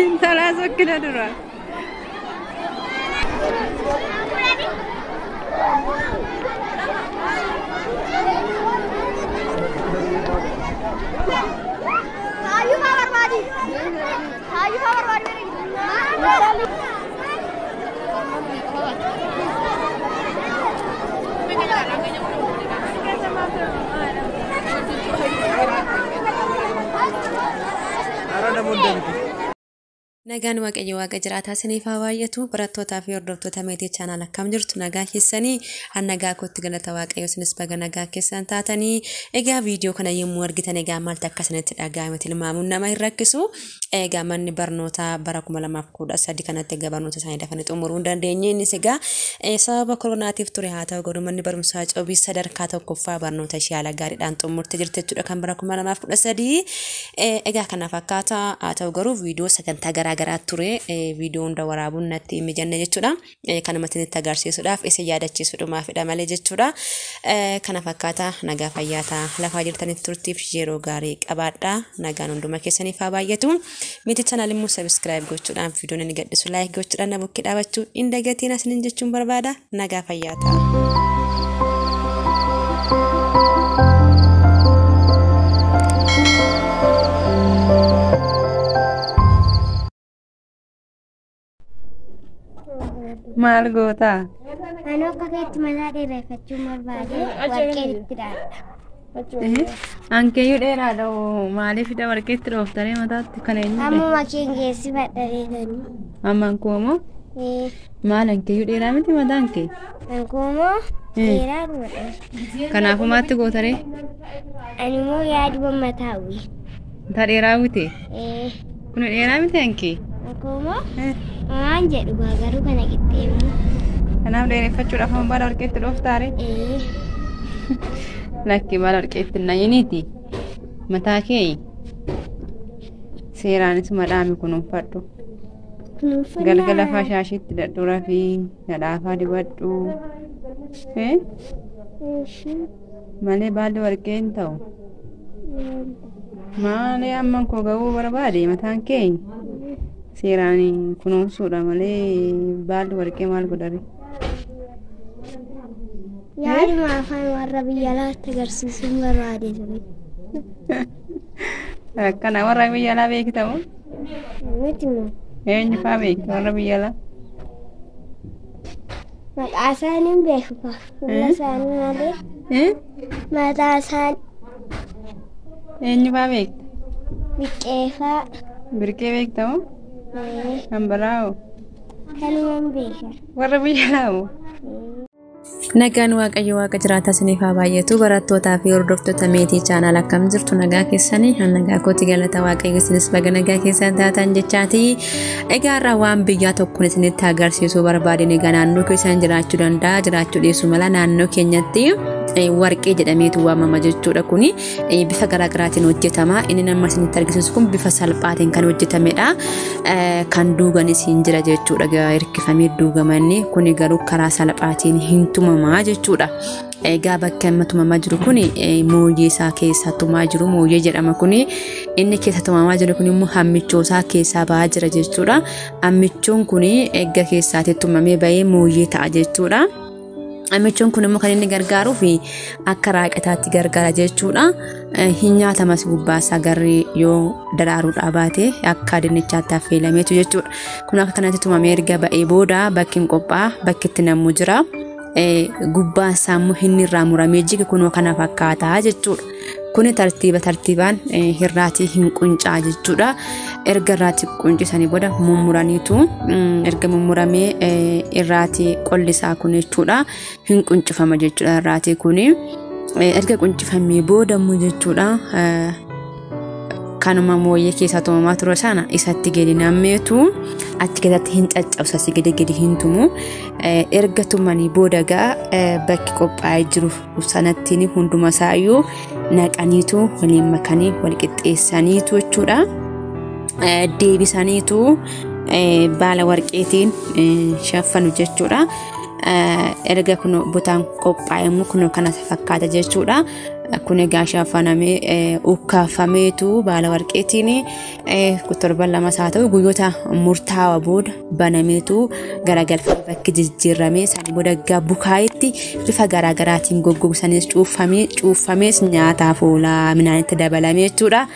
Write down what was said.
Intala sokkina dura. Nagaan Waaqayyo Waaqa jiraataa isiniif haa baay'atu. Barattootaa fi hordoftoota Meetii Chaanaal, akkam jirtu? Nagaa keessanii? An nagaa kootti, galata Waaqayyo. Isinis baga nagaa keessan taatanii. Egaa viidiyoo kana yommuu argitan egaa maaltu akka isinitti dhaga'ame tilmaamuun nama hin rakkisu. Egaa manni barnootaa bara 2013 kanatti egaa barnoota isaanii dafanii xumuruu hin dandeenye. Innis egaa sababa koronaatiif ture. Haa ta'u garuu manni barumsaa Cobii sadarkaa tokkoffaa barnoota ishee haala gaariidhaan xumurte jirti jechuudha kan bara 2013. Egaa kana fakkaata. Haa ta'u garuu viidiyoo sagantaa garaa garaa ture, viidiyoo hunda waraabuun natti hin mijanne jechuudha. Kanuma isinitti agarsiisuudhaaf, isin yaadachiisuudhumaafidha malee jechuudha. Kana fakkaata. Nagaa fayyaa ta'a. Lafaa jirtanitti turtiif yeroo gaarii qabaadha. Nagaan hunduma keessaniif haa baay'atu. Miti channel immoo subscribe gochuudhaan, viidiyoon inni gadhisu like gochuudhaan na bukkee dhaabachuu hin dagatiin isiniin jechuun barbaada. Nagaa fayyaa ta'a. Maal gootaa? Ani akka keetti mataa dheereffachuun barbaade, warqee itti dhaadha. Ankeeyyuu dheeraadha hoo, maaliif hidha warqeetti dhooftaree mataatti kana eenyu? Ammuma keen geessifadha reetanii. Ammaan koo moo? Maal, ankeeyyuu dheeraa miti mataan kee? Ankuumoo dheeraa godha. Kanaafuu maatti gootaree? Ani immoo yaaduma mataa hawwi. Mataa dheeraa miti? Kun dheeraa miti ankee? Ankuumoo waan jedhu garuu kana qixxeemu. Kanaaf dheereffachuudhaaf amma baala warqeetti dhooftaaree? Lakki, baala warqeetti hin nayiniiti. Mataa kee seeraan isuma dhaami, kunuunfadhu. Galgala faa shaashiitti dadhuraa fi dhadhaafaa dibadhu. Malee baalli warqee hin ta'u. Maali, amma koo ga'uu barbaade, mataan kee seeraan kunuunsuudha malee baalli warqee maal godhare? Yaaduma afaan warra biyya alaatti agarsiisuun barbaade ture. Akkana warra biyya alaa beektamu? Miti moo? Eenyu faa beekta warra biyya alaa? Maqaa isaanii hin beeku faa. Fuula isaanii malee. Mataa isaanii. Eenyu faa beekta? Biqqeefaa. Birqee beektamu? Kan biraa hoo? Kanuma hin beeka. Warra biyya alaa hoo? Nagaan Waaqayyo Waaqa jiraataa isiniif haa baay'atu. Barattootaa fi hordoftoota Meetii Chaanaal, akkam jirtu? Nagaa keessanii? An nagaa kooti, galata Waaqayyo. Isinis baga nagaa keessan taatan jechaati. Egaa irraa waan biyyaa tokkoon isinitti agarsiisuu barbaadeen. Egaa naannoo keessan jiraachuu danda'a, jiraachuu dhiisuu mala. Naannoo keenyatti warqee jedhameetu waamama jechuudha. Kuni bifa garaagaraatiin hojjetama. Inni nama isinitti argisiisu kun bifa salphaatiin kan hojjetamedha. Kan duuganis hin jira jechuudha. Hirkifamee duugamanni kuni garuu karaa salphaatiin hin tumamaa jechuudha. Egaa bakka amma tumamaa jiru kun mooyyee isaa keessa tumaa jiru. Mooyyee jedhama kuni. Inni keessa tumamaa jiru kun immoo hammichoo isaa keessaa bahaa jira jechuudha. Hammichoon kun eegga keessaatti tumamee bahee mooyyee ta'a jechuudha. Hammichoon kun immoo kan inni gargaaruuf akka raaqataatti gargaara jechuudha. Hin nyaatamas, gubbaasaa garri yoo daraaruudhaa baate akka dinnichaatti affeelameetu jechuudha. Kun akka kanatti tumamee erga ba'ee booda bakki hin qophaa'a, bakki itti nammu jira. Gubbaan isaa immoo inni irraa muramee jige kunoo kana fakkaataa jechuudha. Kuni tartiiba tartiibaan hirraatii hin quncaa jechuudha. Erga irraatii quncisanii booda mummuraniitu, erga mummuramee irraatii qolli isaa kun jechuudha hin quncifama jechuudha irraatii kuni. Erga quncifamee booda immoo jechuudha, kanuma mooyyee keessaa tumamaa ture sana isatti gadi nammeetu achi keessatti hin caccabsa, si gadi gadi hin tumu. Erga tumanii booda gaa bakki qophaa'ee jiru sanattiin hunduma isaayyuu naqaniitu, waliin makanii, wal qixxeessaniitu jechuudha. Deebisaniitu Baala warqeetiin shaffanu jechuudha. Erga kun butaan qophaa'e immoo kun kana fakkaata jechuudha. Kun egaa shaffanamee ukkaaffameetu baala warqeetiin torban lamas haa ta'u guyyoota murtaawaa booda banameetu garagalfamee bakki jijjiiramee sanii booda egaa bukaayetti bifa garaagaraatiin goggogsanis cuuffamees nyaataaf oola midhaanitti dabalamee jechuudha.